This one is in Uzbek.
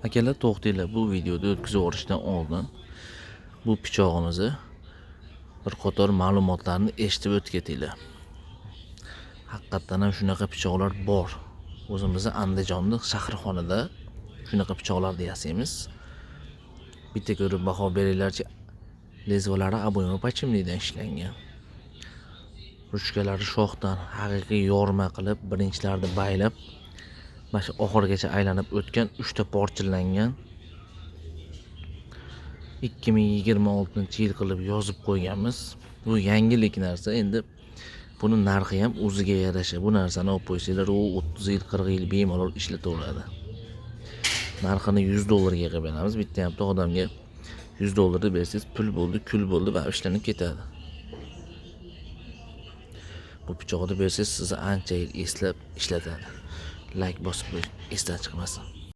Akalar, to'xtanglar, bu videoda o'tkazib yuborishdan oldin bu pichog'imizni bir qator ma'lumotlarni eshitib o'tib ketinglar. Haqiqatdan ham shunaqa pichoqlar bor. O'zimizni Andijonda shahrixonada shunaqa pichoqlarni yasaymiz. Bitta ko'rib baho beringlarchi. Lezvalari обойма pachimlikdan ishlangan. Ruchkalari shoxdan haqiqiy yorma qilib, birinchilarni baylab, mana shu oxirigacha aylanib o'tgan 3 ta porchillangan 2026-yil qilib yozib qo'yganmiz. Bu yangilik narsa. Endi buni narxi ham o'ziga yarasha. Bu narsani olib qo'ysanglar, u 30 yil, 40 yil bemalol ishlataveradi. Narxini 100 dollarga qilib beramiz. Bitta ham odamga 100 dollarni bersangiz, pul bo'ldi, kul bo'ldi va ishlanib ketadi. Bu pichoqni bersangiz, sizni ancha yil eslab ishlatadi. Layk bosib qo'ying, esdan chiqmasin.